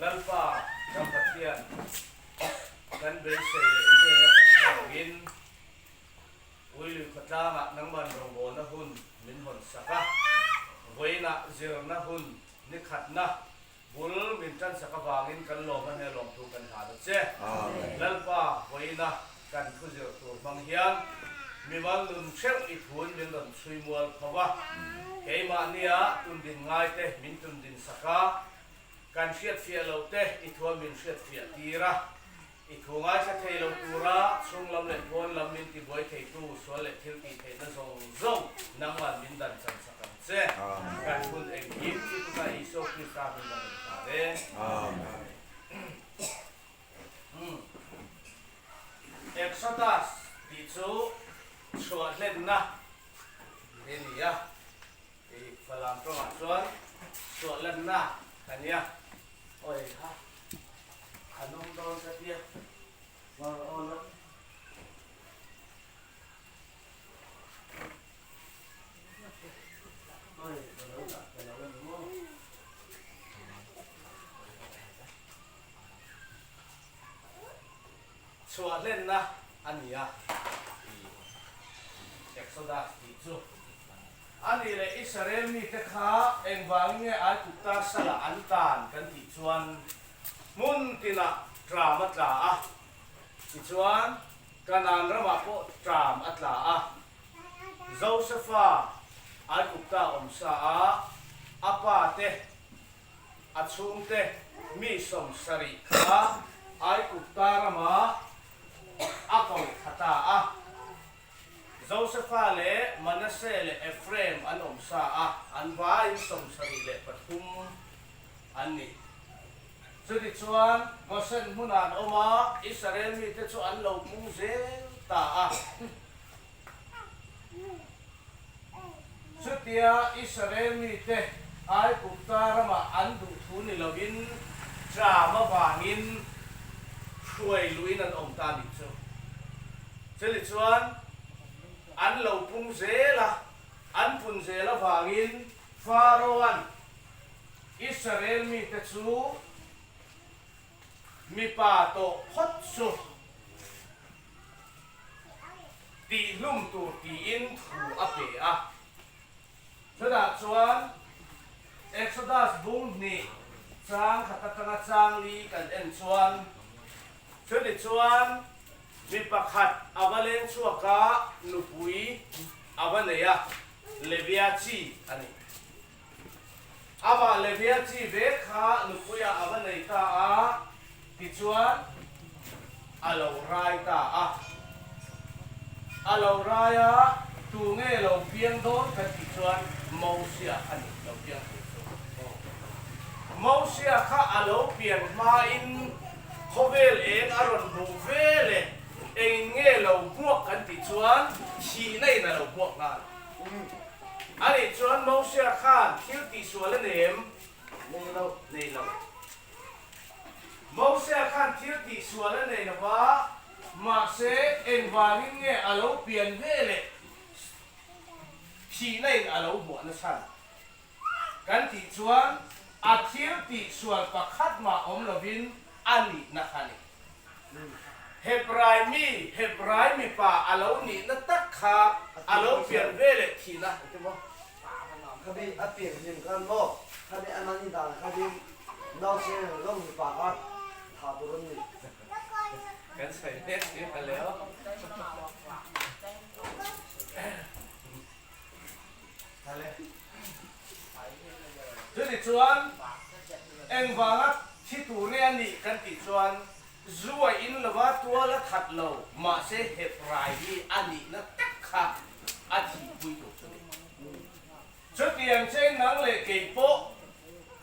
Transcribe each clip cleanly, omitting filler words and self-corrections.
Lalpa kan Pathian kan beisei leh i hnena kan hmangin Uilui khawtlangah nangman rawngbawlna hun min hawn sak a, vawiinah zirna hun ni khatna bul min tan sak avangin kan lawm a hne lawmthu kan hlan a che. Lalpa vawiina kan thu zir tur hmang hian mimal nun theuh i thun min rawn chhui mual pho a, keimahnia tundin ngaite min tundin sak a, kan hriatfiah loh te i thuam min hriatfiah tir a. I thu ngaithla thei lo tura chhung lam leh pawn lam min tibuai theitu sual leh thil tih theihna zawng zawng nangman min dan chan sak ang che. Kan hun engkim i Puta Isua Krista hming kan rawn hlan e. Amen. Exodus tih chu chhuah hlenna a ni a. I Falam tawngah chuan chhuah lanna a nia. Awi kha a nawm dawn ka tia var aw lo. Awi ka lo dah ta lo a ni maw. Chhuah hlenna a ni a, i Exodus tih chu. A nih leh Israel mite kha engvangin nge Aigupta salah an tan kan tih chuan hmun tinah tram a tla a, tichuan Kanaan ramah pawh tram a tla a. Josefa Aigupta awm sa a, a pa te, a chhungte mi 70 kha Aigupta ramah a ko thla ta a. Josefa leh Manasseh leh Ephraim an awm sa a, an vaiin 73 an ni. Chutichuan, Gosen hmunah an awm a, Israel mite chu an lo pung zel ta a. Chutia Israel mite Aigupta ramah an duh thu ni lovin ṭam avangin hruai luhin an awm ta nih chu. Chumi chuan an lo pung zel a, an pun zel avangin Pharaoh-a'n Israel mite chu mipa tawh phawt chu Tihhlum tur tiin thu a pe a. Chutah chuan Exodus bung hnih chang khat atanga chang li kan en chuan, chuni chuan mi pakhat a va leng chhuak a, nupui a va nei a, Levia chi a ni. Amah Levia chi ve kha nupuiah a va nei ta a, tichuan a lo rai ta a. A lo rai a, tu nge lo piang dawn kan tih chuan Mosia a ni lo piang tur chu. Mosia kha a lo pian hmain khawvel eng a rawn hmuh ve leh engin nge lo hmuak kan tih chuan thihna in a lo hmuak nghal. A nih chuan Mosia khan thil tihsual a nei em? Nei lo. Nei lo. Mosia khan thil tihsual a nei lo va, mahse engvangin nge a lo pian ve leh thihna in a lo hmuah nachhan? Kan tih chuan a thil tihsual pakhat mah awm lovin a nihna kha a ni. Hebrai mi, Hebrai mipa a lo nihna tak kha a lo pian ve leh thihna. Khabi a pian hlim khan maw, khabi a nani dan khabi nauseng zawng mipa kha tha tur an ni. Kan sawi mek si a leo. Chutih chuan engvanga thi tur nge a nih kan tih chuan zu a in lova tual a that lo mahse Hebrai hi a nihna tak kha a thihpui tur chu a ni. Chutiang cheng nang leh kei pawh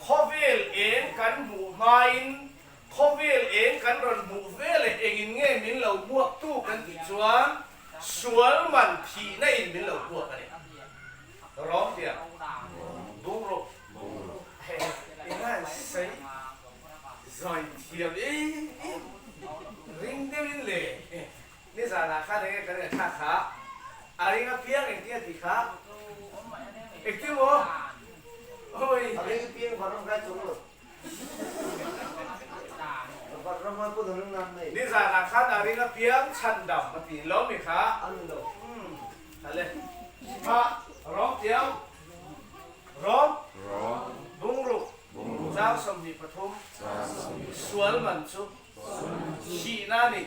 khawvel eng kan hmuh hmain khawvel eng kan rawn hmuh ve leh engin nge min lo hmuaktu kan tih chuan Sual man thihna in min lo hmuak a ni. Rawng tia bungruk enga sei zawi thiam em em ring deuh in le nizanah khan enge kan ngaihthlak kha a ring apiang engtin a tih kha engtin maw awi. A ring apiang varam kai chung lo. Nizanah khan a ring apiang chhandam a ti lo mi kha? Umm hale. Kha rawng tiau. Rawng. Bungruk. Chang 23. Sual man chu thihna a ni.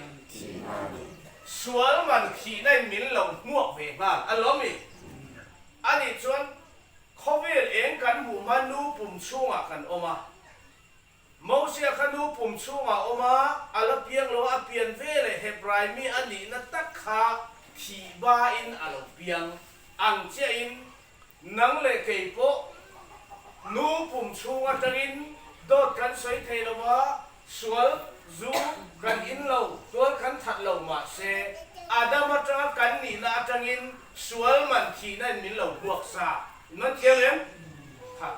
Sual man thihna in min lo hmuak ve nghal a lo mi? Anih chuan khawvel eng kan hmuh hma nu pum chhungah kan awm a. Mosia kha nu pum chhungah awm a, a la piang lo a, a pian ve leh Hebrai mi a nihna tak kha thih bain a lo piang ang chiahin nang leh kei pawh nu pum chhung atangin dawt kan sawi thei lo a, sual, zu, kan in lo, tual kan that lo mahse Adam atanga kan nihna atangin sual man thihna in min lo hmuak sa. In man thiam em? Kha.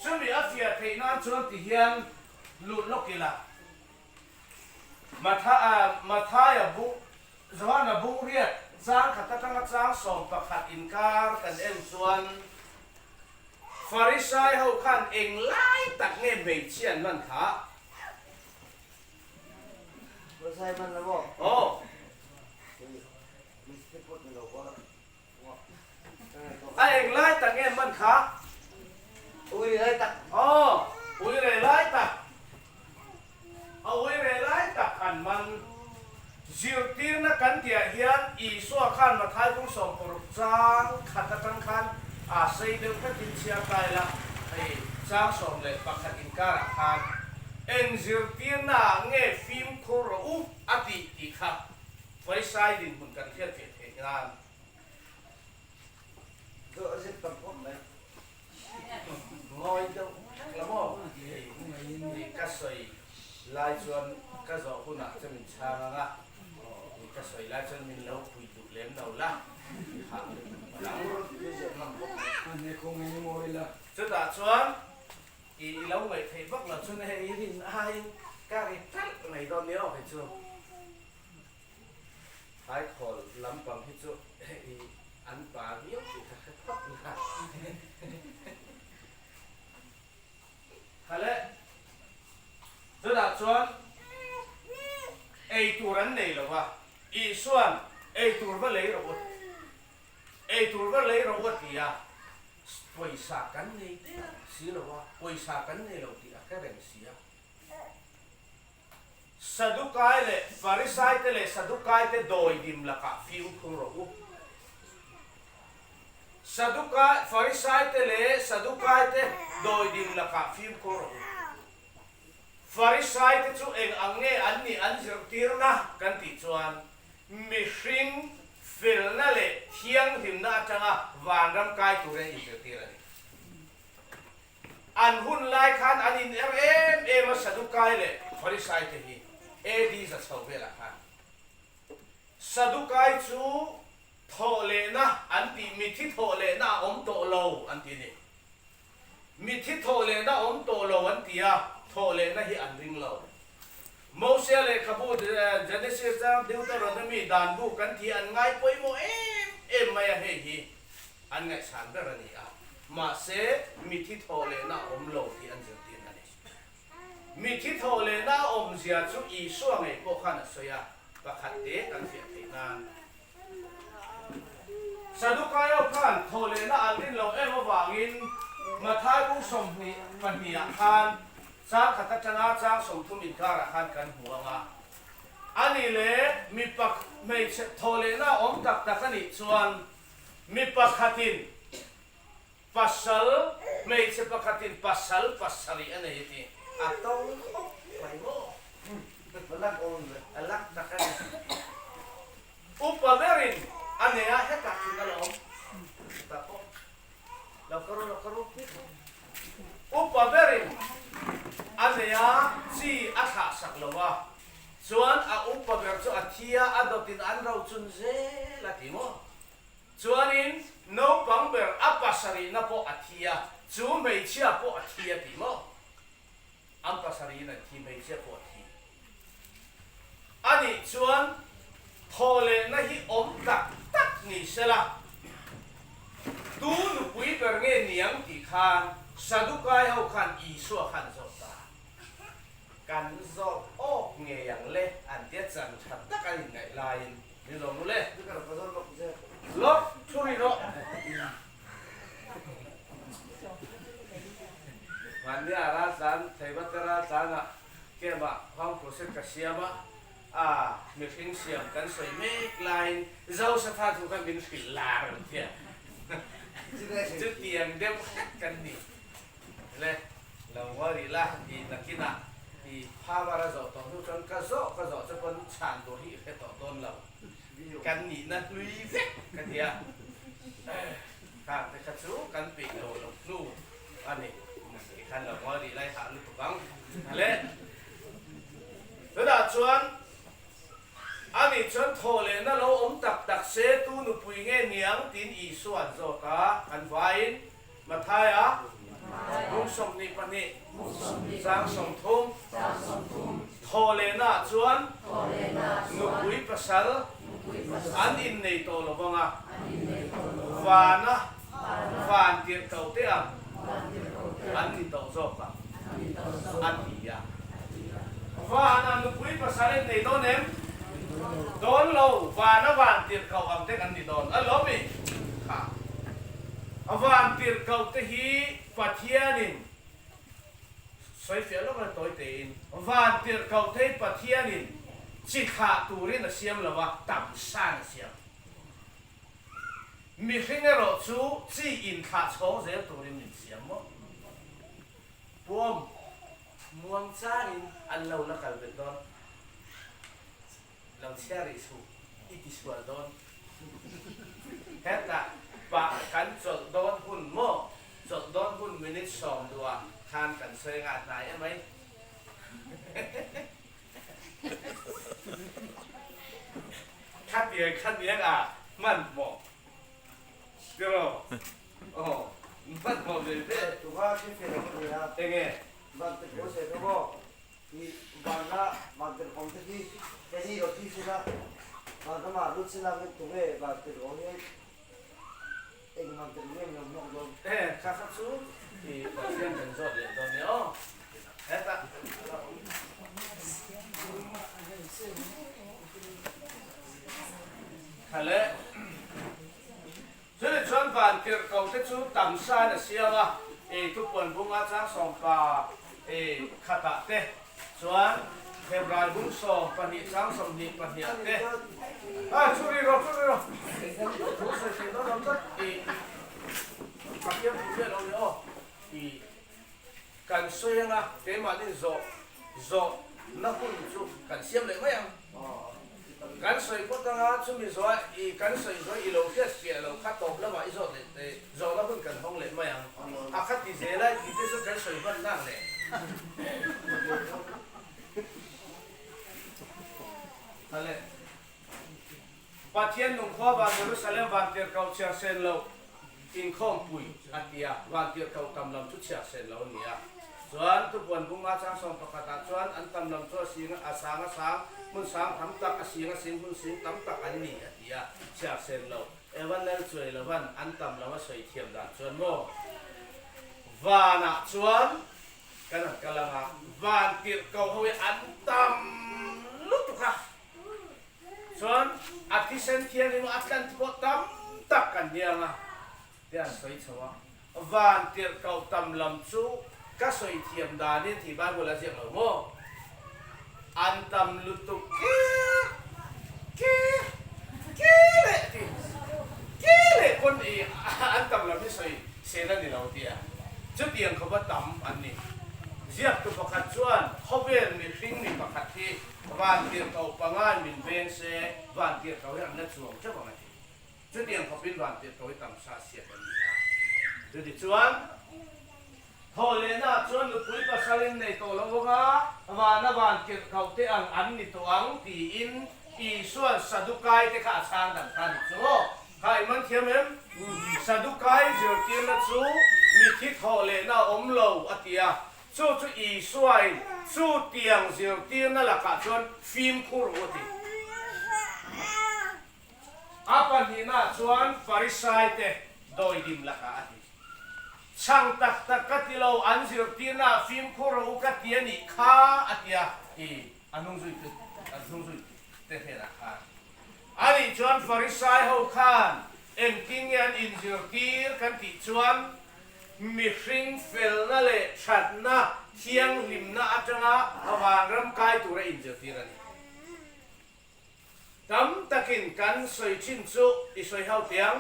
Chumi a fiah theih nan chuan ti hian lut lawk ila, Mathaia bung, Johana bung riat chang khat atanga chang 11 inkar kan en chuan Farisai ho khan eng lai tak nge hmeichhia an hman kha? Farisai hman lo maw? Aw. A eng lai tak nge hman kha? Ui lai tak. Aw, ui re lai tak. A ui re lai tak an man. Zirtirna kan tihah hian Isua khan Mathai kung 16 chang khat atang khan a sei deuh hlekin chhiar ta ila, hei chang 11 inkarah khan eng zirtirna ah nge fimkhur rawh u a tih tih kha Farisai dinhmun kan hriat ve theih nan. Dawh a zip tam khawp mai. Ngawi deuh hlek la maw? Hei ka sawi lai chuan ka zawh hunah che min chhang ang a, ka sawi lai chuan min lo pui duh lem lo la, hah Chutah chuan i lo ngaih theih vak lo chuan hei i rin aiin ka ri ṭalh mai dawn nia aw hei chu. Haikhawl lampang hi chu i an pa viau tih ka hre phawt na. Hale, chutah chuan ei tur an nei lo va, Isua'n ei tur va lei rawh u, ei tur va lei rawh u a ti a, pawisa kan nei der si lo a, pawisa kan nei lo tih a hre reng si a. Sadukai leh Farisaite leh Sadukaite dawidim lakah fimkhur rawh u. Sadukai, Farisaite leh Sadukaite dawidim lakah fimkhur rawh u. Farisaite chu eng ang nge an nih an zirtirna kan tih chuan mihring felna leh thianghlimna atanga vanram kai turin an inzirtir a ni. An hun lai khan an in er em em a Sadukai leh Farisai te hi AD za chho velah khan Sadukai chu thawh lehna an tih mithi thawh lehna a awm tawh lo an ti a ni. Mithi thawh lehna a awm tawh lo an ti a, thawh lehna hi an ring lo. Mosia lehkhabu Genesis chang Deuteronomy dan bu kan ti an ngai pawimawh em em mai a hei hi. An ngaihsan ber a ni a, mahse mithi thawh lehna a awm lo tih an zirtir a ni. Mithi thawh lehna a awmzia chu Isua ngei pawh khan a sawi a, pakhat te kan fiah theih nan. Sadukaio khan thawh lehna an rin lo em avangin Mathai bung 22 ah khan chang khat atanga chang 30 inkarah khan kan hmu ang a. A nih leh mipa hmeichhe thawh lehna a awm tak tak a nih chuan Mi pakhatin pasal, hmeichhe pakhatin pasal pasarih a nei a ti. A to khawp mai maw? A lak awm ve. A lak tak a ni. Upa berin a nei a, hetah thun a la awm. Tah pawh lo ka ru, lo ka ru. Upa berin a nei a, chi a thlah sak lo a. Chuan a upa ber chu a thi a, a dawtin an ro chun zel a ti maw? Chuanin naupang ber a pasarihna pawh a thi a, chu hmeichhia pawh a thi a ti maw? An pasarihin an thi, hmeichhia pawh a thi. Anih chuan thawhlehna hi awm tak tak ni sela, tu nupui ber nge niang tih khan Sadukai ho khan Isua khan zawt ta. Kan zawt awk ngei ang le an tia chan tha tak an inngaih laiin min zawm ru le. Lawk thu ri rawh. Mahnia raltlan Theivate raltlanah camp-ah Home Crusade ka siam a, a mihring siam kan sawi mek laiin Zosatha thu kha min hrilh lar an tia. Chutiang deuh hlek kan ni. Le, lo ngawi rih la i nakinah i power a zawh tawh hnu chuan ka zawh ka zawh che pawn chhan tur hi i hre tawh dawn lo. Kan nihna hlui vek ka ti a, khang te kha chu kan peih lo lo hnu a ni. Tikhan lo ngawi rih lai hah lutuk ang. Le, tunah chuan ani chuan thawh lehna lo awm tak tak se tu nupui nge niang tiin Isua an zawt a, kan vaiin Mathaia, bung 22, chang 30, Thawhlehnaah chuan nupui pasal an innei tawh lo vang a, vana van tirhkoh te ang an ni tawh zawk ang, a ti a. Vana nupui pasal innei dawn em? Dawn lo, vana van tirhkoh ang te kan ni dawn a lo mi? Kha. A van tirhkoh te hi Pathianin sawifiah lawk a tawi tein, van tirhkoh te hi Pathianin chi thlah turin a siam lo a, tam san a siam. Mihring erawh chu chi inthlah chhawng zel turin min siam maw? Puam muang charin an lo la kal belh dawn. Lo chhiar rih suh, i ti sual dawn. Hetah pah kan chawlh dawn hun maw? Chawlh dawn hun minute sawm duhah khan kan sawi ngah hnai emai. Khatiang khaniang ah hmanhmawh tiraw? Aw, hmanhmawh ve ve. Tuha khi fel ang nia. Enge? Van te pawh sawi tho maw? I vana vantirhkawm te hi keini lo thi sela, vanramah lut sela min tunge vantirhkawm hi eng vantirh nge min lo hnawk dawn? E, kha kha chu i Pathian kan zawt leh dawn nia aw. Hetah a la awm. Kha le. Chumi chuan vantirhkoh te chu tam sain a siam a, i thupuan bunga chang sawmpa i khatah te chuan Hebrai bung 12 chang 22 ah te, a chu ri rawh, chu ri rawh, thu sawi thei dawn lo tlat i Pathian thu hriat lo ni aw, i kan sawi anga keimahnin zawh zawh na hun chu kan siam leh mai ang. Kan sawi phawt anga chumi zawh i kan sawi zawh i lo hriat fiah lo kha tawp lamah i zawt leh zawhna hun kan hawng leh mai ang. A kha ti zel a tih te chu kan sawi hman nak leh. Hale. Pathian nungkhua van Jerusalem vantirhkoh chhiar sen loh inkhawmpui a ti a, vantirhkoh tam lam chu chhiar sen lo a ni a. Chuan thupuan bunga chang 11 ah chuan an tam lam chu a sing a sang a sang hmun sang tam tak a sing a sing hmun sing tam tak an ni a ti a, chhiar sen loh Evan Lal chuai lovan an tam lam a sawi thiam dan chuan maw vanah chuan kan han kal ang a, vantirhkoh ho hi an tam lutuk a. Chuan a thisen thianghlim a tlan te pawh tam tak kan hniang a, tia an sawi chho a. Van tirhkoh tam lam chu ka sawi thiam danin tih Bible a ziak lo maw? An tam lutuk ke ke ke leh ti ke leh pawn i an tam lam hi sawi sen a ni lo tia chutiang khawpa tam an ni. Ziaktu pakhat chuan khawvel mihring mi pakhat hi Van tirhkoh pangai min veng se, van tirhkoh hi an la chuang teuh ang a ti. Chutiang khawpin van tirhkoh hi tam sa siat an ni a. Chutichuan, thawhlehnaah chuan nupui pasalin nei tawh lo vang a, vana van tirhkoh te ang an ni tawh ang tiin Isua'n Sadukai te kha a chhang dan kha a ni chu. Kha i man thiam em? Sadukai zirtirna chu mithi thawhlehna a awm lo a ti a. Chu chu Isuain chu tiang zirtirna lakah chuan fimkhur u a ti. A pahnihnaah chuan Farisaite dawidim lakah a ti. Chhang tak tak ka ti lo, an zirtirna ah fimkhur rawh u ka ti a nih kha, a ti a, i a hnungzui te a hnungzui te hnenah khan. A nih chuan Farisai ho khan engtin nge an inzirtir kan tih chuan mihring felna leh thatna thianghlimna atanga vanram kai tura inzirtir a ni. Tam takin kan sawi thin chu i sawi ho tiang,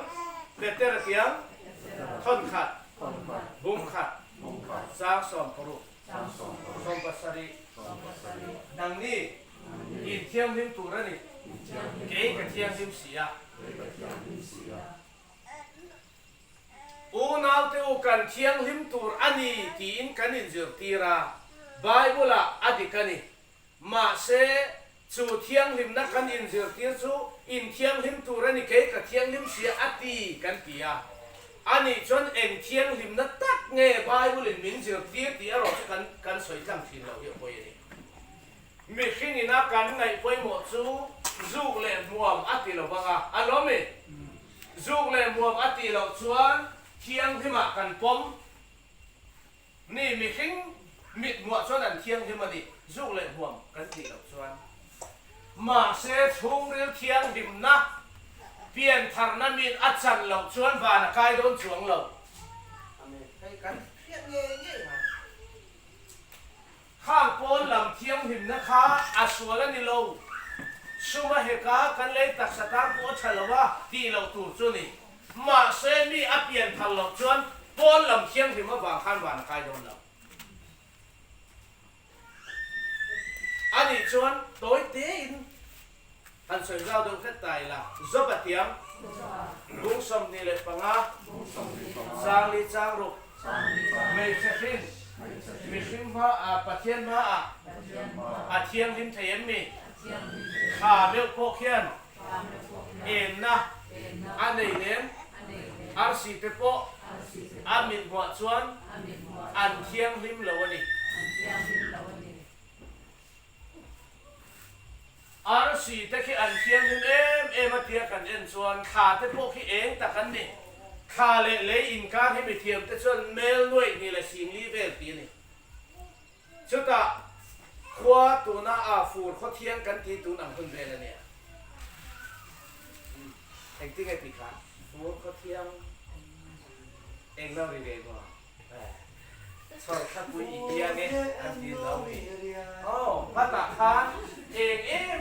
Petera tiang, thawn khat, bung khat, chang 60, 70, nangni in thianghlim tur a ni, kei ka thianghlim si a. Unaute u kan thianghlim tur a ni tiin kan inzirtir a, Bible-ah a dik a ni. Mahse, chu thianghlimna kan inzirtir chu inthianghlim tur a ni kei ka thianghlim sia a ti kan ti a. Anih chuan eng thianghlimna tak nge Bible-in min zirtir tih erawh chu kan kan sawi tlang thin lo hi a pawi a ni. Mihring ina kan ngaih pawimawh chu zuk leh hmuam a ti lo vang a, a lawm i? Zuk leh hmuam a tih loh chuan thianghlimah kan pawm. Ni, mihring mit hmuah chuan an thianghlim a ni, zuk leh hmuam kan tih loh chuan. Mahse, chhungril thianghlimna, piantharna min a chan loh chuan van a kai dawn chuang lo. Hei kan hriat ngei ngei ngai. Khang pawn lam thianghlimna kha a sual a ni lo. Sum a hek a, kan lei taksa tan pawh a tha lo a tih loh tur chu ni. Mahse, mi a pian phal loh chuan pawn lam thianghlim avang khan van a kai dawn lo. A nih chuan tawi tein han sawi zau deuh hret ta ila, Job a tiang, bung 25, changli chang ruk, hmeichhe hrin, mihring hma ah, Pathian hma ah a thianghlim thei em mi? Thla meuh pawh khian enna a nei lem, arsi te pawh a mit hmuah chuan an thianghlim lo a ni. Arsi te khi an thianghlim em em a tia kan en chuan thla te pawh khi eng tak an ni. Thla leh lei inkar hi mithiam te chuan mel nuaih hnih leh singli vel ti a ni. Chutah khua tuna a fur khaw thiang kan ti tun ang hun vel a nia. Engtinge tih kha? Fur khaw thiang eng lo ri ve maw? Chhawr thlapui i kiang e an ti lo mi. Aw, hmatah khan eng em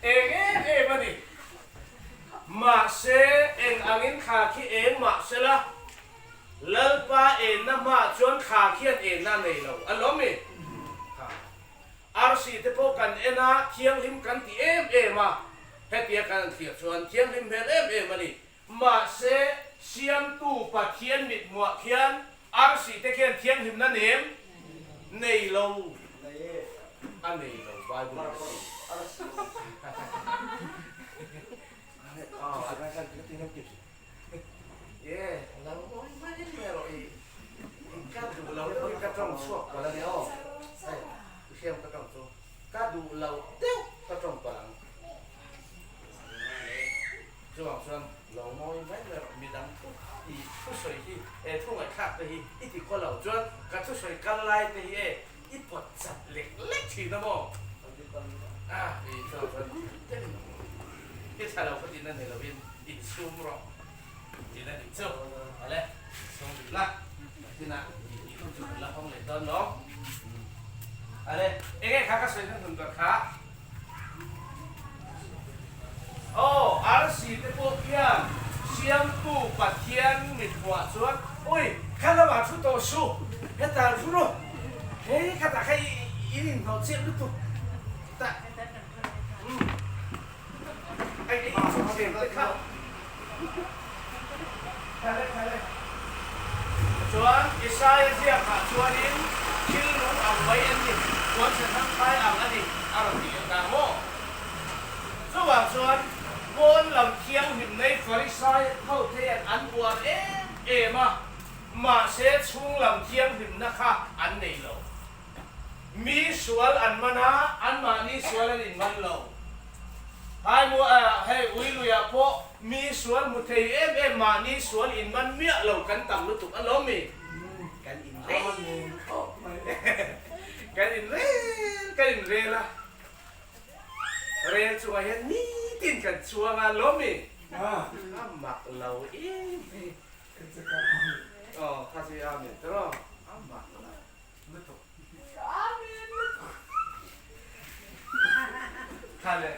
eng em em a ni. Mahse, eng angin thla khi eng mah sela, Lalpa enna hmaah chuan thla khian enna a nei lo a lawm mi. Kha arsi te pawh kan en a, thianghlim kan ti em em a, hetia kan han thlir chuan thianghlim hmel em em a ni. Mahse, Siamtu Pathian mithmuah khian arsi te khian thianghlimna nem nei lo a nei lo Bible in a ti. Ka duh lo deuh ka tawng palh ang. Chuvang chuan lo ngawi mai mai rawh, midang thu i thusawi hi e thu ngaihthlak te hi i ti khaw lo chuan ka thusawi kal lai te hi e i pawt chat lek lek thin a maw? A i chuvang chuan i tha lo kha tihna ni lovin insum rawh tihna dik chu awle insum rih la nakinah i hun chu kan la hawng leh dawn lo. Awle enge kha ka sawi hnuhnun ber kha? Aw, arsi te pawh khian Siamtu Pathian mithmuah chuan, Ui, kha lamah thu tawh suh, hetah thu rawh, hei khatah kha in inhnawh chiah lutuk tah, umm, hei i inchhawm te kha, Thale thale. Chuan Isaia ziakah chuanin thil lung ang mai an ni, puan chhe thang khai ang a ni a rawn ti leh ta maw? Chuvang chuan pawn lam thianghlim nei Farisai ho te hian an uar em em a, mahse chhung lam thianghlimna kha an nei lo. Mi sual an man a, anmahni sual an inman lo. Haimu, hei ui luiah pawh. Mi sual hmu thei em em mahni sual in man miah lo kan tam lutuk alawm mi? Kan in rel khawp mai. Kan in rel kan in rel a, rel chungah hian nitin kan chuang a lawm mi? A mak lo em mai. Aw kha chu i amen tawh a mak lo lutuk. Khale,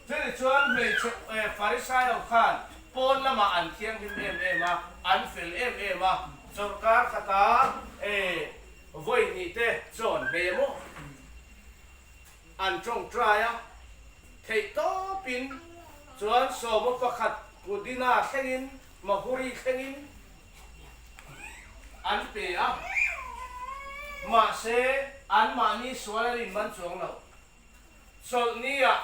chutih chuan hmeichhe Farisai ho khan pawn lamah an thianghlim em em a, an fel em em a, chawlhkar khata vawi hnih te chawn hmei emaw an tawngtai a, theih tawpin chuan sawma pakhat Pudina thlengin Mahuri thlengin an pe a, mahse anmahni sual an inman chuang lo. Chawlhni-ah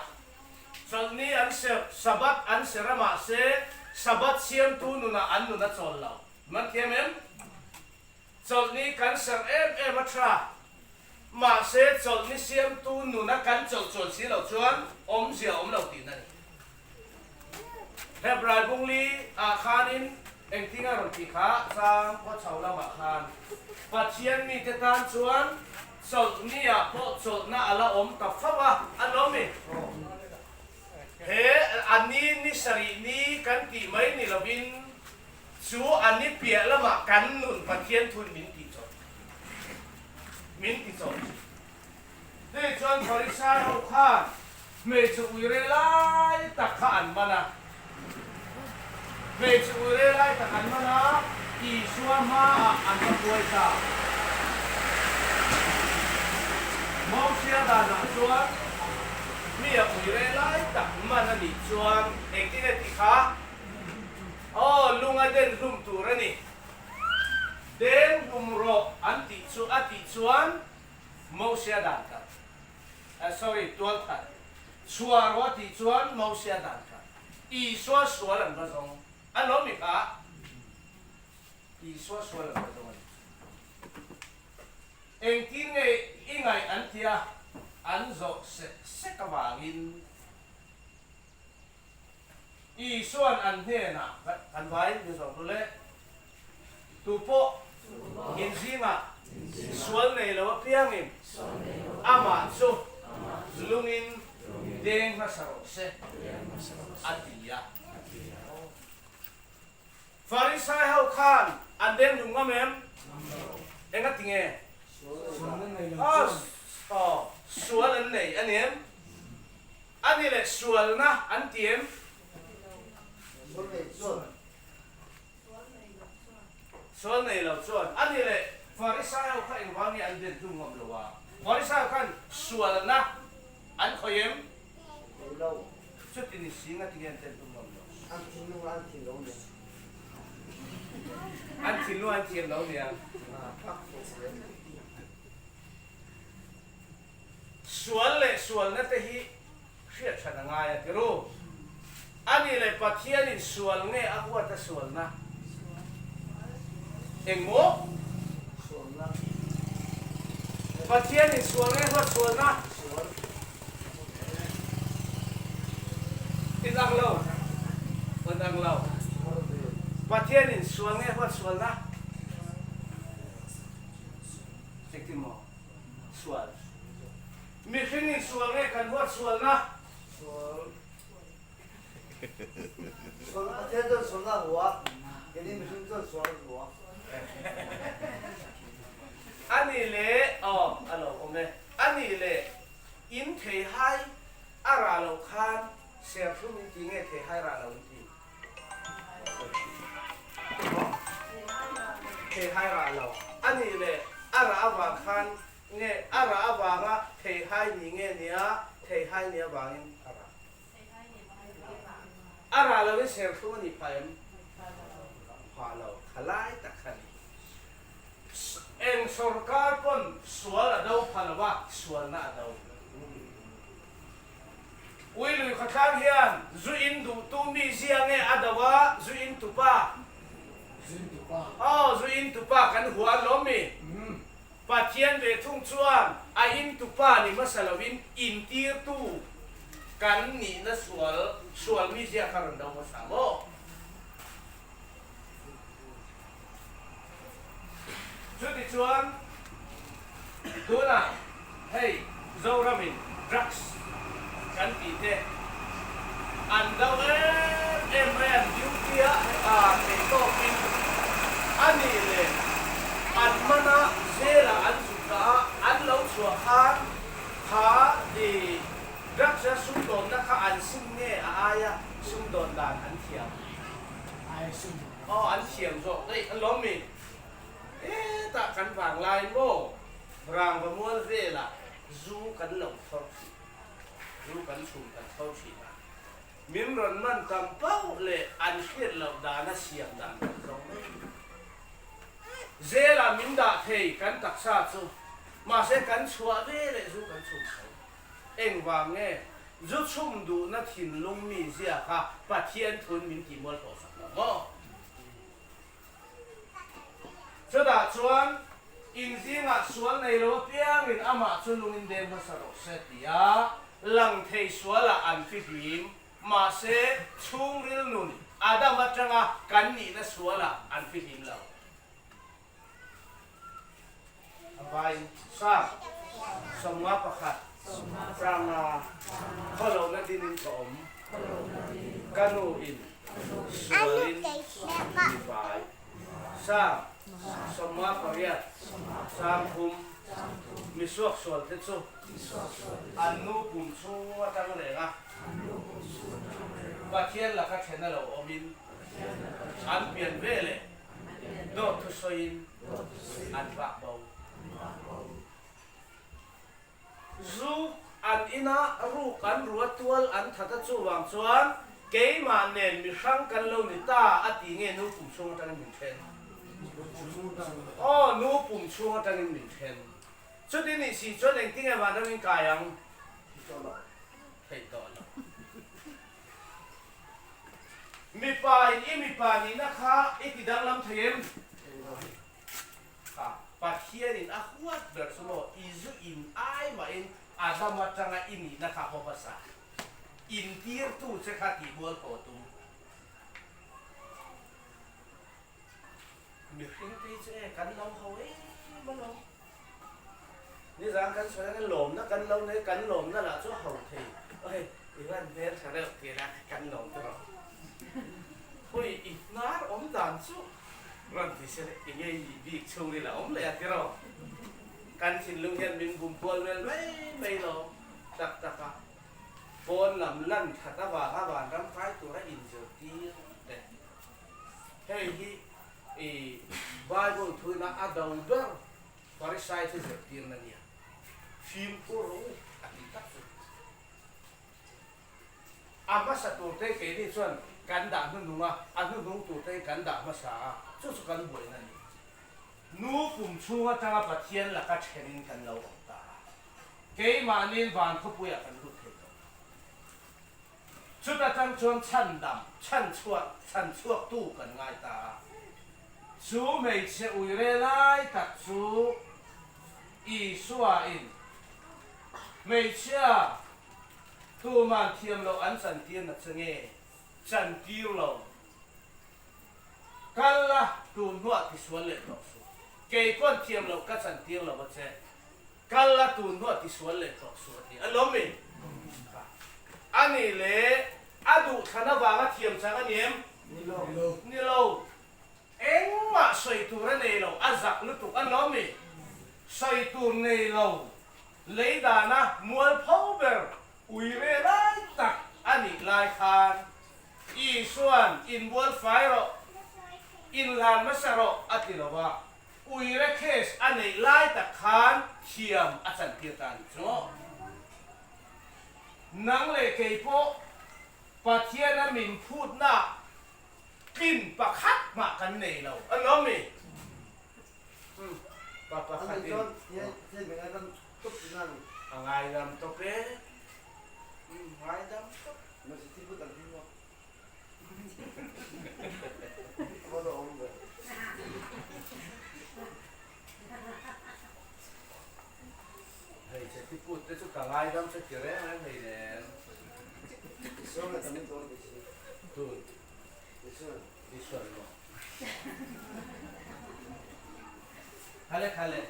chawlhni an serh, Sabbath an serh a, mahse Sabbath siamtu nunah an nun a chawl lo. Man thiam em? Chawlhni kan serh em em a tha, mahse chawlhni siamtu nuna kan chawlh chuan si lo chuan awmzia a awm lo tihna a ni. Hebrai bungli ah khanin engtin a rawn tih kha chang khaw chho lamah khan Pathian mite tan chuan chawlhni ah pawh chawlhna a la awm ta fo a, a lawm i. He a ni ni sarih ni kan tih mai ni lovin chu a ni piah lamah kan nun Pathian thun min tih chawlh min ti chawlh thin. Hei chuan Pharisai ho khan hmeichhe uire lai tak kha an man a. Hmeichhe uire lai tak an man a, Isua hmaah an va hruai ta. Mosia danah chuan mi a uire lai tak man a nih chuan engtin nge tih kha? Aw, lung a den hlum tur a ni. Den hlum rawh an tih chu a tih chuan Mosia dan khat, sorry, tual khat, chhuah rawh a tih chuan Mosia dan khat, Isua sual an va zawng a lo mi kha, Isua sual an va zawng a ni. Engtin nge i ngaih an ti a, an zawh sek sek avangin Isua'n an hnenah kan vai ni zawk ru le, Tupawh inzingah sual nei lo apiangin amah chu lungin deng hmasa rawh se, a ti a. Farisai ho khan an deng duh ngam em? Engati nge? Sual an nei a ni em? A ni leh sualna an ti em? Sual nei lo chuan. A ni leh Farisai ho kha engvang nge an den hlum ngam lo a? Farisai ho khan sualna an khawih em? Chuti ni si nga tinge an den hlum ngam lo? An thinlung an thiam lo nia. An thinlung an thiam lo nia. Sual leh sualna te hi hriat hran a ngai a ti ru. A nih leh Pathianin sual nge a huat a sualna? Engmaw? Sualna. Pathianin sual nge huat sualna? Sual. In ang lo. In ang lo. Pathianin sual nge huat sualna? Engtin maw? Sual. Mihring in sual nge kan huat sualna? Sual. Sual Pathian chuan sualna a hua, keini mihring chuan sual an hua. A nih leh, aw a lo awm e. A nih leh, in theihai a rah loh khan serthlum in ti nge theihai rah lo in ti? Theihai rah lo a nih leh a rah avang khan nge a rah avanga theihai ni nge nia theihai ni avangin a rah. A rah loin serthlum a nih phah em? Phah lo, khalai tak kha a ni. Eng sorkar pawn sual a do pha lo a, sualna a do. Ui lui khawthlang hian zu in duhtu mi zia nge a do a, zu in tupa? Zu in tupa. Aw, zu in tupa kan hua an lawm mi? Pathian ve thung chuan a in tupa ni hmasa lovin intirtu. kan nihna sual, sual mizia kha rawn do hmasa maw? Chutichuan tunah hei Zoramin drugs kan tih te an do em em mai an duty a theih tawkin a nih leh an mana jail ah an zuk dah a an lo chhuah khan kha i drugs a sumdawnna kha an sim nge a aia sumdawn dan an thiam. Aw an thiam zawk daih a lawm mi. Hetah kan vanglai maw rangva mual velah zu kan lo thawr thin, zu kan chhum kan tho thin a, min rawn man tam pauh leh an hriat loh dana siam dan kan zawng mai. Zelah min dah thei kan taksa chu, mahse kan chhuah ve leh zu kan chhum tho. Engvang nge zu chhum duhna thinlung mi zia kha Pathian thun min tih mual tawh sak lo maw? Chutah chuan in zingah sual nei lo apiangin amah chu lungin deng hmasa rawh se tia lang thei sualah an fihlim, mahse chhungril nun Adam atanga kan nihna sualah an fihlim lo. A vai sa 51 changa khawlohna dinin ka awm, ka nu in sualin mi vai. Sa 58 changthum mi suaksual te chu an nu pum chhung atang reng a, Pathian laka then a lo awmin an pian ve leh Dawt thusawiin an vak bo. Zu an ina ruk an rua tual an that a chuvang chuan keimah nen mi hrang kan lo ni ta a ti nge nu pum chhung atangin min then. Aw nu pum chhung atangin min then. Chuti nih si chuan engtinge vanram in kai ang? Theih tawh lo. Mipa in i mipa nihna kha i ti danglam thei em? Kha Pathian in a huat ber chu maw i zu in ai mahin Adam atanga i nihna kha haw hmasa in tirtu che kha tih bual tawh tum. Mihring te hi chu e kan lo ho em alawm. Nizan kan sawi angin lawmna kan lo nei, kan lawmna lah chu a ho thei. Oi, i van hmel tha reuh ti la, kan lawm te rawh. Hui, i hnar awm dan chu rawn ti se le, i ngei i bik chhung ila awm leh a ti rawh. Kan thinlung hian min bum kual vel mai mai lo tak tak a, pawn lam lan that avanga vanram kai tura inzirtir te. Hei hi i Bible thuina a do ber Pharisai chu zirtirna nia, fimkhur rawh u a ti tak chu. A hmasa turte keini chuan kan dah hnuhnung a, a hnuhnung turte kan dah hmasa a, chu chu kan buaina a ni. Nu pum chhung atanga Pathian laka thenin kan lo awm ta a, keimahniin van khawpuiah kan lut thei tawh lo. Chuta tang chuan chhandam, chhanchhuah, chhanchhuaktu kan ngai ta a. Chu hmeichhe uire lai tak chu Isua-in hmeichhia tuman thiam loh an chantir na che nge? Chantir lo. Kal la, tun hnuah tisual leh tawh suh. Kei pawn thiam loh ka chantir lo a che. Kal la tun hnuah tisual leh tawh suh a ti a lawm mi? A nih leh a duhthlan avanga thiam chang a ni em? Ni lo. Engmah sawi tur a nei lo, a zak lutuk a lawm mi? Sawi tur nei lo, lei dana mualpho ber ui ve lai tak a nih lai khan Isua'n inbual fai rawh, inhlan hmasa rawh a ti lo a. Uire case a neih lai tak khan thiam a chantir ta a nih chu. Nang leh kei pawh Pathiana min phutna tlin pakhat mah kan nei lo a lawm mi? Pa pakhat in a ngaidam tawp e. Ngaidam tawp. Hei che ti put te chu ka ngaidam che ti reng reng hei nen. Isua nge tam in dawn ti si. Tun. Isuan. Isuan maw. Khale khale.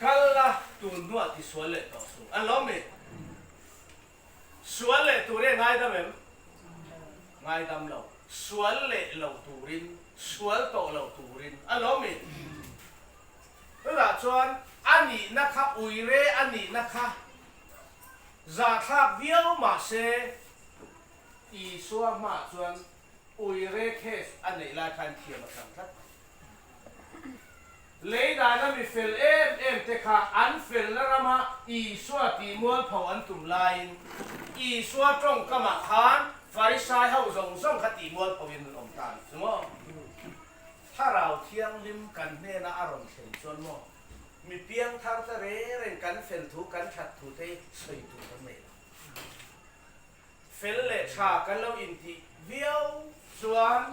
Kal la tun hnuah ti sual leh tawh suh. An lo mi? Sual leh tur hi a ngaidam em? Ngaidam lo. Sual leh lo turin, sual tawh lo turin a lo mi? Tunah chuan a nihna kha uire a nihna kha zahthlak viau mahse Isua hmaah chuan uire case a neih lai khan thiam a chang tlat. Lei dana mi fel em em te kha an felna rama Isua tih mualpho an tum laiin Isua tawngkamah khan Farisai ho zawng zawng kha tih mualphoin an awm ta a ni chu maw? Thlarau Thianghlim kan hnena a rawn thlen chuan maw mi piangthar te reng reng kan fel thu kan that thu te hi sawi tur kan nei lo. Fel leh tha kan lo intih viau chuan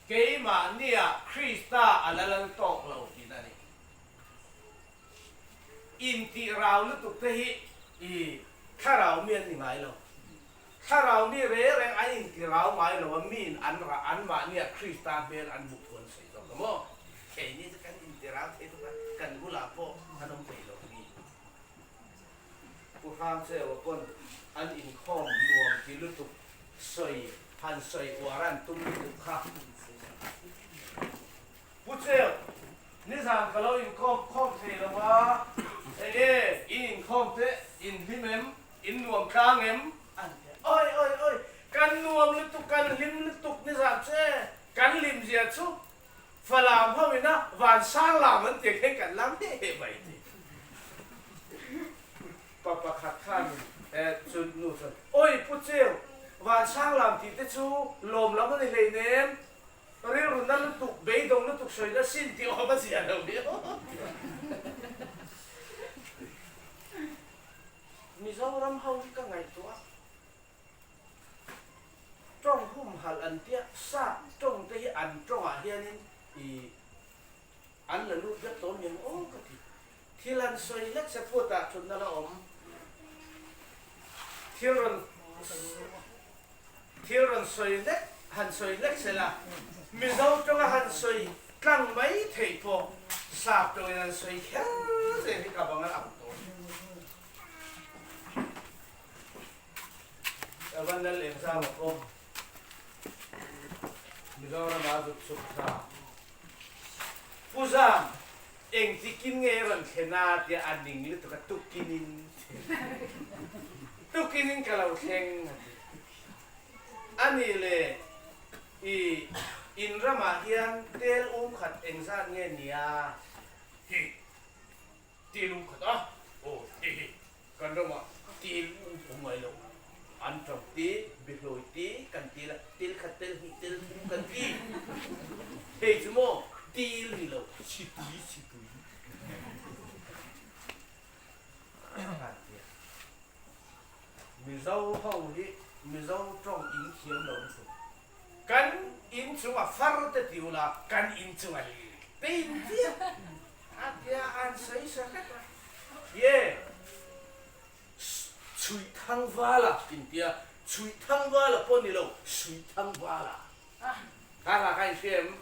Keimahnia Krista a la lal tawk lo tihna a ni. Intih rau lutuk te hi i thlarau mi an ni ngai lo. Thlarau mi reng reng an inti rau ngai lo a, miin an rah anmahnia Krista hmel an hmuh thu an sawi zawk a maw? Keini chu kan inti rau thei tuk a, kan bulah pawh an awm thei lo mi. Pu Hrangcheua pawn an inkhawm nuam ti lutuk sawi han sawi uar an tum lutuk kha. Pu Cheu, nizan ka lo inkhawm khawm thei lo a, enge in inkhawm te in hlim em, in nuam tlang em? An ti a, Oi oi oi, kan nuam lutuk, kan hlim lutuk nizan che, kan hlim zia chu Falam ho ina van sang lam an ti khen kan lam heh heh mai ti. Pa pakhat khan chu nu chuan, Oi Pu Cheu, van sang lam tih te chu lawm lam a ni hleinem, rilru na lutuk, beidawng lutuk sawi na sin tih awm a zia lo viau. Mizoram ho hi ka ngaihtuah a. Tawng humhalh an tia, sap tawng te hi an tawngah hianin i an la lut vek tawh miang aw ka ti. Thil han sawi hlek se phutah thutna la awm. Thil rawn thil rawn sawi hlek han sawi hlek se la, Mizo tawnga han sawi tlang mai theih pawh sap tawngin an sawi kher zel hi ka bang a ang tawh. Evan Lal Engzama pawh Mizoram ah zuk chhuk tha. Pu Zam, engtikin nge i rawn thlen a tia a ning lutuk a, tukinin tukinin ka lo thleng a ti. A nih le i in ramah hian tel um khat engzat nge nia? Hi tel um khat a, aw hi hi. Kan ramah til um awm ngai lo. An ṭo ti, bihlawi ti kan ti la, til khat tel hnih tel thum kan ti. Hei cu maw til ni lo, chitui chitui. Kan ti. Mizo ho hi Mizo ṭawng in thiam lo lutuk. Kan inn chung a far te ti ula, kan inn chung a te in tia. A tia an sawi sa hlek a. Ye, Chhuihthangvala in tia, Chhuihthangvala pawh ni lo, Suihthangvala. Kha hla kha in hria em?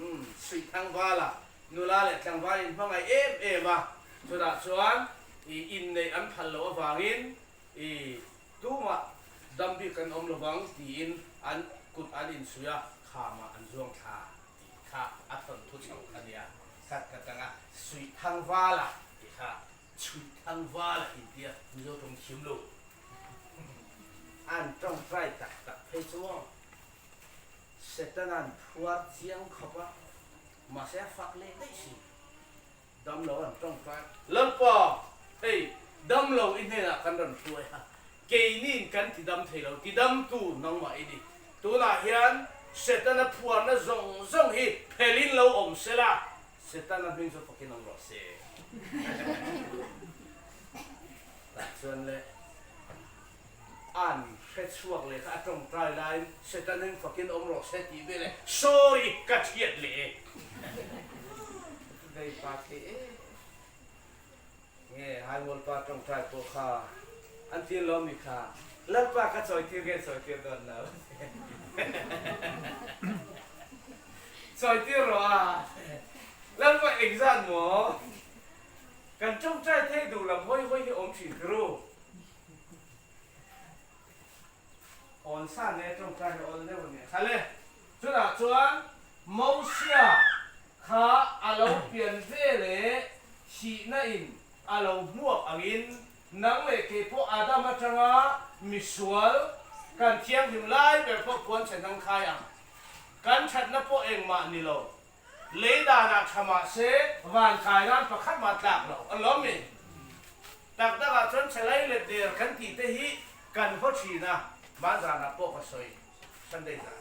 Umm, Suihthangvala, nula leh tlangval in hmangaih em em a, chutah chuan i inneih an phal loh avangin i tumah dam bik kan awm lovang tiin an kut an insuih a, khamah an zuang thla tih kha a thawnthu chho a nia. Khat ka tanga Suihthangvala tih kha Chhuihthangvala intia Mizo tawng thiam lo an tawngtai tak tak phei chu maw Setana'n phuar chiang khawp a, mahse a fak leh daih si. Damlo an tawngtai. Lalpa, hei damlo i hnenah kan rawn hruai a, keiniin kan tidam thei lo, tidamtu nangmah i ni. Tunah hian Setana phuarna zawng zawng hi phelin lo awm se la, Setana hming chu fakin awm rawh se. Tah chuan le an hre chhuak leh kha a tawngtai laiin Setana hming fakin awm rawh se tih veleh sorry ka thiat leh e. Vei pa thei e. Nge Haimualpa tawngtai pawh kha. An ti lo mi kha Lalpa ka chawitir nge chawitir dawn lo? Chawitir rawh a, Lalpa engzat maw? Kan tawngtai thei duh lam hawi hawi hi awm thin kher u. Awn sa nen tawngtai hi awl deuh a nia. Khale, chutah chuan Mosia kha a lo pian ve leh thihna in a lo hmuak angin nang leh kei pawh Adam atanga misual kan thianghlim lai ber pawh puan chhe hnang khai ang. Kan thatna pawh engmah ni lo. Lei danah tha mah se van kai nan pakhat mah tlak lo a lawm mi. Tak takah chuan chelai leh der kan tih te hi kan haw thin a, hmanzanah pawh ka sawi Sunday zanah.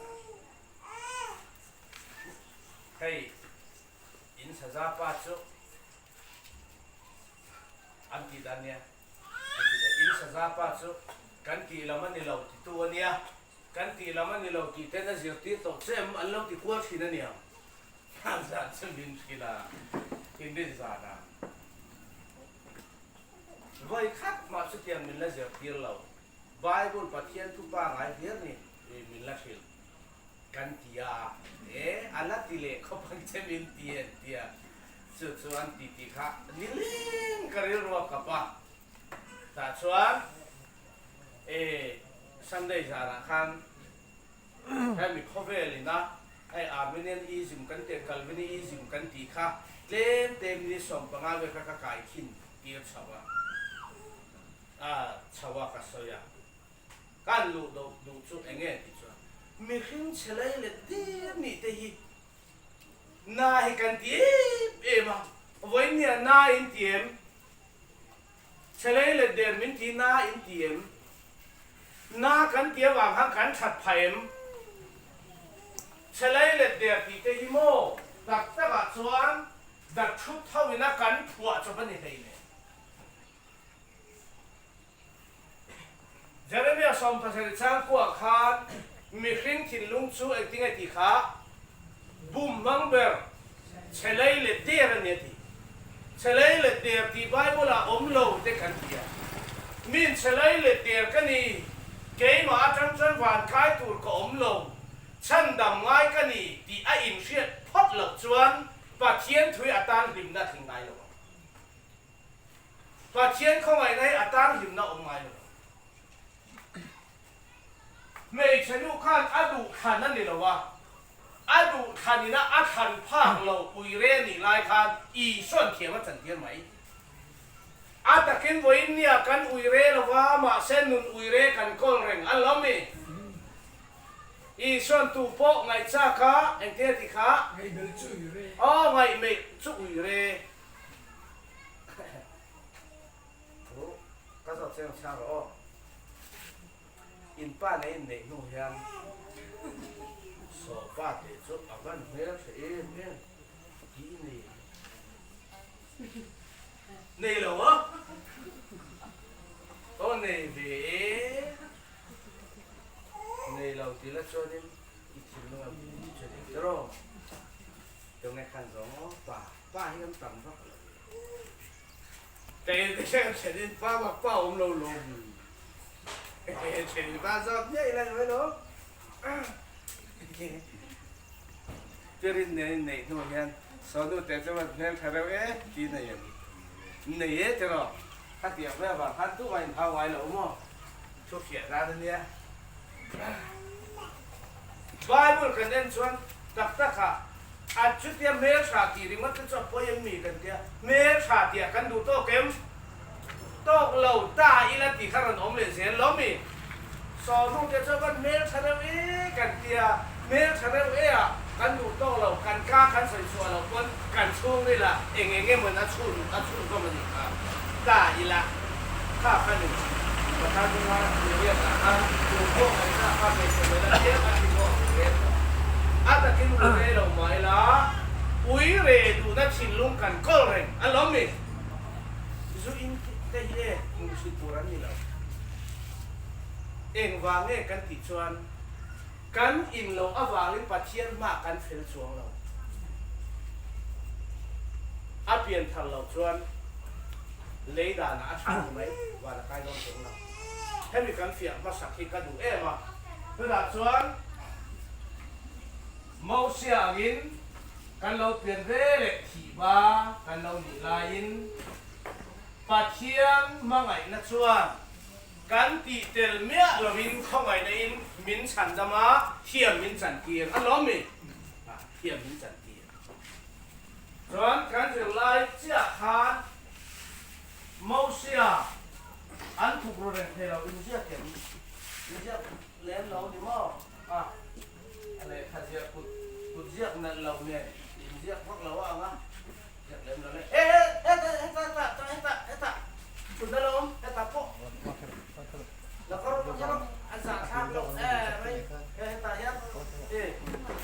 Hei in saza pa chu an tih dan nia, in saza pa chu kan tih lam a ni lo titu a nia. Kan tih lam a ni lo tih ten a zirtir tawh che em an lo ti kual thin a niang. Hlan zan chu min hrilh a, inrin zan a. Vawi khat mah chutiang min la zirtir lo. Bible Pathian thu pangai hlir ni min la hrilh kan ti a, e a la ti leh khawp ang che min ti an ti a, chu chu an ti tih kha nileng ka rilru a kap a. Tah chuan E Sunday zanah khan hemi khawvel ina hei Arminianism kan tih Calviniism kan tih kha tlem te minute 15 vel kha ka kai khin tir chho a, a chho a ka sawi a, kan luh doh duh chu eng nge tih chuan mihring chhe lei leh tir nih te hi na hi kan ti em em a, vawinia na in ti em? Chelei leh der min ti na in ti em? Na kan ti avang khan kan that phah em? Chelei leh der tih te hi maw tak takah chuan dak thut tho ina kan phuah chawp a ni hlei le. Jeremia 17 changkuah khan mihring thinlung chu engtinge tih kha bum hmang ber chelei leh der a ni a ti. Chelei leh der tih Bible ah awm lo te kan ti a. Min chelei leh der ka ni, keimah atang chuan van kai tur ka awm lo, chhandam ngai ka ni tih a inhriat phawt loh chuan Pathian thui atan hlimna a tling ngai lo ang. Pathian khawngaihna hi a tan hlimna awm ngai lo. Hmeichhe nu khan a duh thlan a ni lo a, a duh thlanina a thlan phak lo uire a nih lai khan Isua'n thiam a chantir mai. A takin vawiin nia kan uire lo va, mahse nun uire kan kawl reng a lo mi. Isua'n tu pawh ngaihchak a, engtin a ti kha? Ngaihmelh chu uire. Aw, ngaihmelh chu uire. Thu ka zawt chiang chhiang rawh aw. In pa nei in neih hnu hian sawpa tih chu a van hmel tha em em tih i nei nei lo a aw nei ve e nei lo tih la chuanin i thinlung a min tha deuh tawh rawh tunge khan zawng aw pa. Pa hi an tam vak lo. Kei te hian thenin pa bak pa awm lo lawm. Thenin pa zawk ngei la ni mai lo. Pirin nen in neih hnu hian Sonu te chu van hmel tha reuh e ti nei em. Nei e tiraw. Khatiang vel vang khan tumah in hau ngai lo maw. Thu fiah nan a nia. Bible kan en chuan tak tak ah a chutia hmeltha tih ringawt te chu a pawi em mi kan tia, hmeltha tih ah kan duh tawk em? Tawk lo ta ila tih kha rawn awm leh zel lo mi? Sawnu te chu a van hmeltha reuh e kan tia, hmeltha reuh e ah kan duh tawk lo, kan ka kan sawi chhuah loh pawn kan chhungril ah eng eng emaw in a chhun a chhunzawm a nih kha ta ila. Kha kha ni, Pathan chunga Miriam ah khan tu pawh ngaihna kha hmeichhe mela tlem a ti pawh a ui rel tawh. A takin ui rei lo mah ila, ui re duhna thinlung kan kawl reng a lawm mi. Zu in te hi e hmuh hrilh tur an ni lo. Engvang nge kan tih chuan kan in loh avangin Pathian hmah kan fel chuang lo. A pian thar loh chuan. Lei danah a tha ni mai, van a kai dawn chuang lo. Hemi kan fiah hmasak hi ka duh em a. Tunah chuan Mosia angin kan lo pian ve leh thih ba kan lo nih laiin Pathian hmangaihna chuan kan tih tel miah lovin khawngaihna in min chhandam a, thiam min chantir a lawm mi? Thiam min chantir. Chuan kan zirlai chiah khan Mosia an thuk ru reng thei lo, inziak em? Inziak lem lo ni maw? A lehkha ziah kut kut ziak nalh lo nen inziak vak lo a ang a, ziak lem lo le. He he heta heta heta heta heta heta kut na lo awm heta pawh la kawr la kawr a zah thlak lo e mai he hetah hian e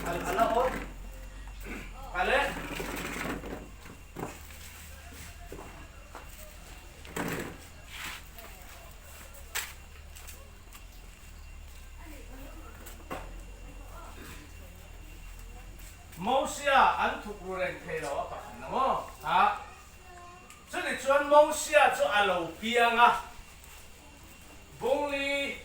a la awm a le. Mosia an thuk ru reng thei lo a pakhat na maw? Ha. Chuni chuan Mosia chu a lo piang a, Bungli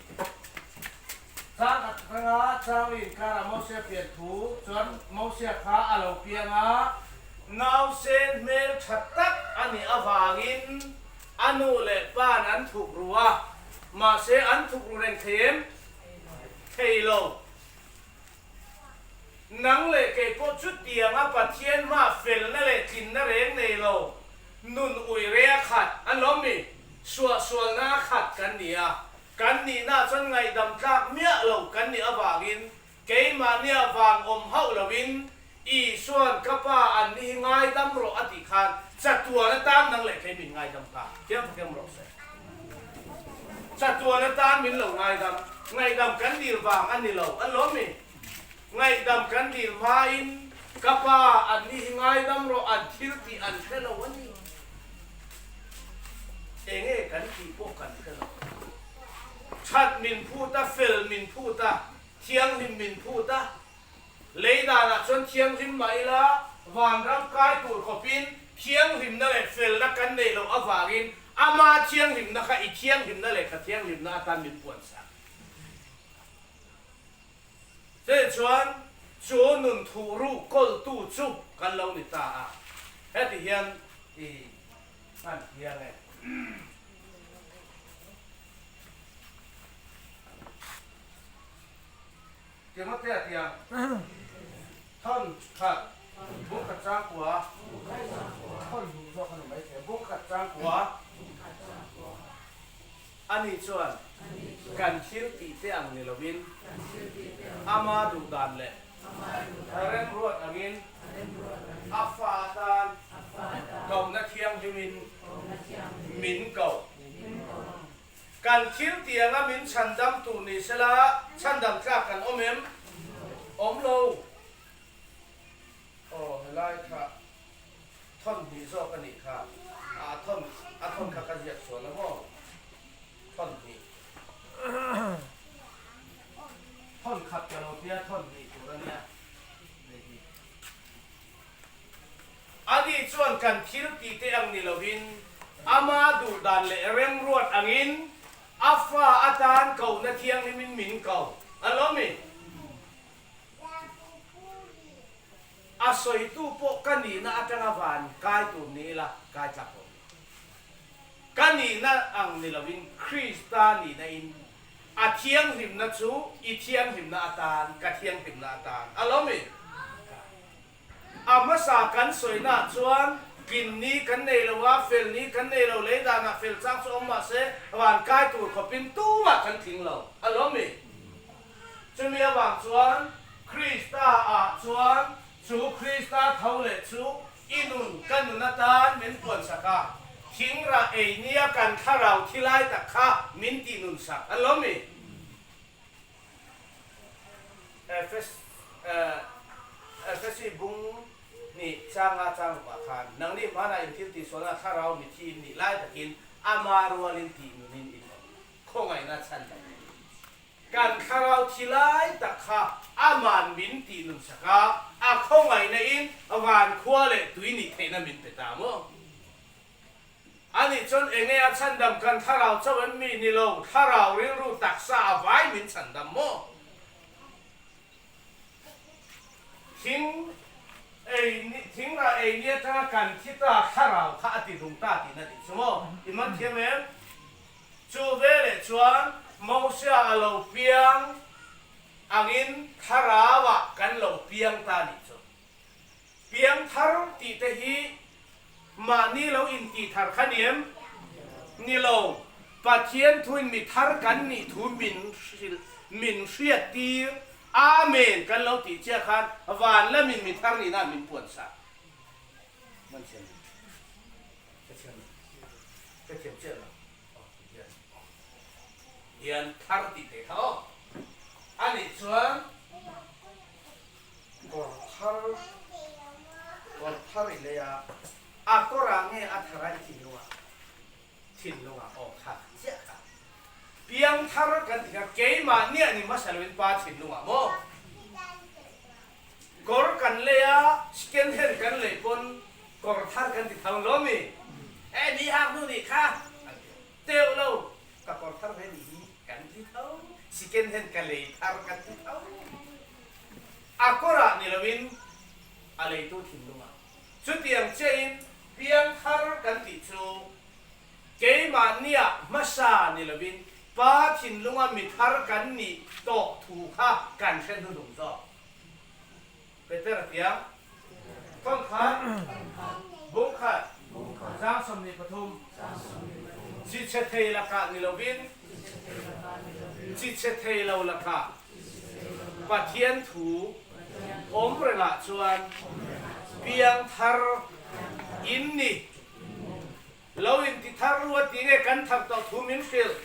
chang khat atanga changli inkarah Mosia pian thu chuan Mosia kha a lo piang a, nausen hmel tha tak a nih avangin a nu leh pa'n an thuk ru a, mahse an thuk ru reng thei em? Thei lo. Nang leh kei pawh chutianga Pathian hma felna leh tlinna reng nei lo, nun ui rea khat an lawm mi? Suahsualna a khat kan ni a, kan nihna chuan ngaihdam tlak miah lo kan nih avangin keimahnia vang awm hauh loin Isua'n ka Pa an ni hi ngaidam rawh a tih khan chatuan atan nang leh kei min ngaidam ta. Thiam thakem rawh se. Chatuan atan min lo ngaidam. Ngaihdam kan dil vang a ni lo an lawm mi? Ngaihdam kan dil hmain ka Pa an ni hi ngaidam rawh an thil tih an hre lo a ni. Enge kan tih pawh kan hre lo. That min phut a, fel min phut a, thianghlim min phut a, Lei danah chuan thianghlim mah ila, vanram kai tur khawpin thianghlimna leh felna kan neih loh avangin ama thianghlimna kha i thianghlimna leh ka thianghlimna atan min puansak. Chutih chuan chu nun thuh ruh kawltu chu kan lo ni ta a, heti hian i hman thiang e. Timothea tiang thawn khat bung khat chang kua thawn hnih zawk a ni mai thei bung khat chang kua a ni chuan kan thil tih te ang ni lovin ama duh dan leh remruat angin a fa atan kohna thianghlimin min ko. Kan thil tianga min chhandam tur ni sela chhandam tlak kan awm em? Awm lo. Aw helai kha thawn hnih zawk a nih kha. A thawn a thawn kha ka ziak sual a maw? Thawn hnih. Thawn khat ka lo tia thawn hnih tur a nia. Hei hi. Ani chuan kan thil tih te ang ni lovin, ama duh dan leh remruat angin a fa atan kohna thianghlimin min ko a lo mi? A sawitu pawh ka nihna atanga van kai tur ni ila kai tlak lo ni. Ka nihna ang ni lovin Krista nihna in a thianghlimna chu i thianghlimna atan ka thianghlimna atan a lo mi? A hmasa kan sawinaah chuan tlin ni kan nei lo a, fel ni kan nei lo, lei danah fel chang chu awm mah se van kai tur khawpin tumah kan tling lo a lo mi. Chumi avang chuan Krista ah chuan chu Krista tho leh chu i nun ka nun atan min puansak a, thingrah ei nia kan thlarau thi lai tak kha min tih nun sak a lo mi. Efesi bung nih changa chang rukah khan nangni hmanah in thil tihsualna thlarau mithi in nih lai takin ama rualin tih nunin in awm. Khawngaihna chhan lo in. Kan thlarau thi lai tak kha aman min tih nun sak a, a khawngaihna in van khua leh tui nih theihna min pe ta maw? Anih chuan enge a chhandam kan thlarau chauh em mi ni lo, thlarau rilru taksa a vai min chhandam maw? Thing ei ni, thing rah ei ni atanga kan thi ta thlarau kha a ti dum ta tihna tih chu maw? I man thiam em? Chu veleh chuan Mosia a lo piang angin thlarau ah kan lo piang ta nih chu. Piang thar tih te hi mahni lo intih thar kha ni em? Ni lo, Pathian thuin mi thar kan nih thu min hrilh, min hriat tir, Amen kan lo tih chiah khan van lamin mi thar nihna min puan sak. Man thiam em? Ka thiam em? Ka thiam chiah lo. Aw ti hian. Pian thar tih te kha aw. Anih chuan. Kawr thar kawr thar i lei a, a kawr ah nge a thar a i thinlung ah? Thinlung ah aw kha chiah kha. Piang thar kan ti kha keimah nia ni hmasa lo in pa thinlung ah maw? Kawr kan lei a, second hand kan lei pawn kawr thar kan ti tho lo mi? E mi hak hnu nih kha an ti teuh lo. Ka kawr thar ve nih hi kan ti tho, second hand ka lei thar kan ti tho. A kawrah ni loin a leitu thinlungah. Chutiang chiahin piangthar kan tih chu keimahniah hmasa ni loin Pa thinlunga mi thar kan nih tawh thu kha kan hre hnuhnung zawk. Peter a tiang, Thawngkhat, Bungkhat, 23, Chichhe thei lakah ni loin chichhe thei lo lakah Pathian thu awm rengah chuan piangthar in ni. Lo inti thar ru a ti nge kan thar tawh thu min hrilh?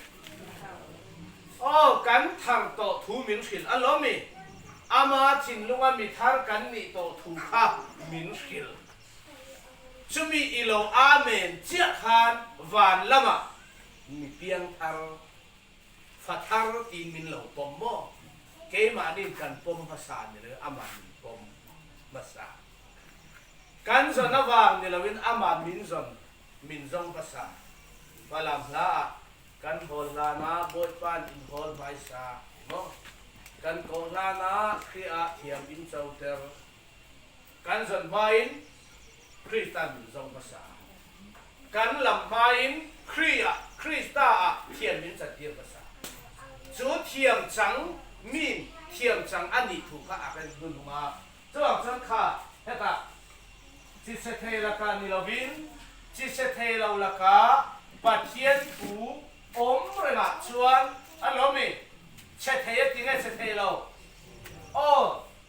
Aw, kan thar tawh thu min hrilh a lo mi? Ama thinlunga mi thar kan nih tawh thu kha min hrilh. Chumi i lo Amen chiah khan van lamah mi piang thar, fa thar tiin min lo pawm maw? Keimahniin kan pawm hmasa ni lo amah min pawm hmasa. Kan zawn avang ni loin amah min zawn min zawng hmasa. Falam hla ah kan hawl hlan ah Bawipa'n in hawl hmaisa maw? Kan kawh hlan ah Khrih ah thiam in coter. Kan zawn hma in Krista min zawng hmasa. Kan lam hma in Khrih ah Krista ah thiam min cantir hmasa. Cu thiam cang min thiam cang a nih thu kha a kan hnuhnung ah Chuvang chuan kha hetah chise thei lakah ni lovin chise thei lo lakah Pathian thu awm rengah chuan an lo mi? Chhe thei a ti nge chhe thei lo? Aw,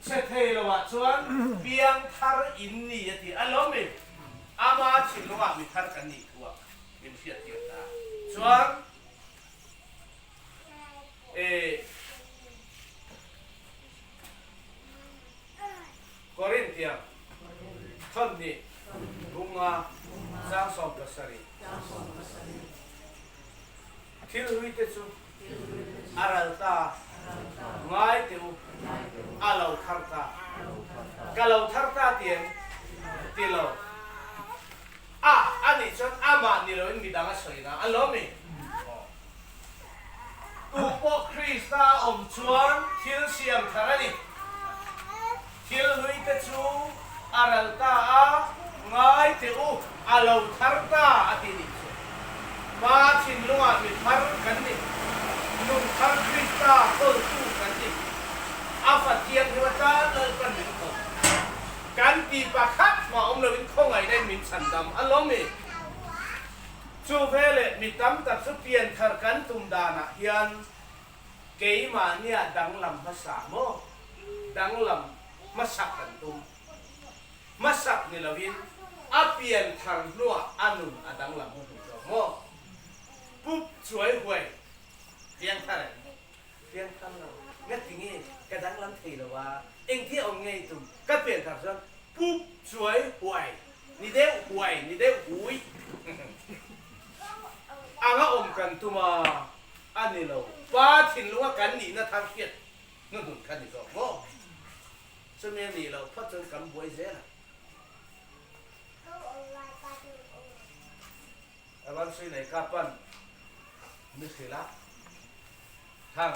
chhe thei loah chuan piang thar in ni a ti an lo mi? Ama thinlungah mi thar kan nih thu ah min hriattir ta. Chuan e. Korintiang thawnhnih bunga 17 Thil hlui te chu a ral ta, ngai teh u, a lo thar ta. Ka lo thar ta ti em? Ti lo. A, anih chuan amah ni loin midang a sawi na a lo mi? Tu pawh Krista a awm chuan thil siam thar a ni. Thil hlui te chu a ral ta a, ngai teh u, a lo thar ta a ti nih chu. Pa thinlungah mi thar kan ni. Nun thar Krista kawltu kan ni. A fa thianghlim atan Lalpan min kawm. Kan ti pakhat mah awm loin khawngaihna in min chhandam a lawm i. Chu veleh mi tam tak chu pianthar kan tum danah hian keimahnia danglam hmasa maw? Danglam hmasak kan tum. Hmasak ni loin a pianthar hnuah a nun a danglam hmuh zawk maw? Pup chuai huai pianthar em? Pianthar lo. Ngati nge ka danglam thei lo a? Engthil awm nge i tum? Ka pianthar chuan pup chuai huai ni deuh huai ni deuh hui anga awm kan tum a, a ni lo. Pa thinlunga kan nihna thar hriat hnuhnun kha ni zawk maw? Chumi a nih loh phawt chuan kan buai zel a. Evan Sui nei ka pan mi hrilh a, Thang.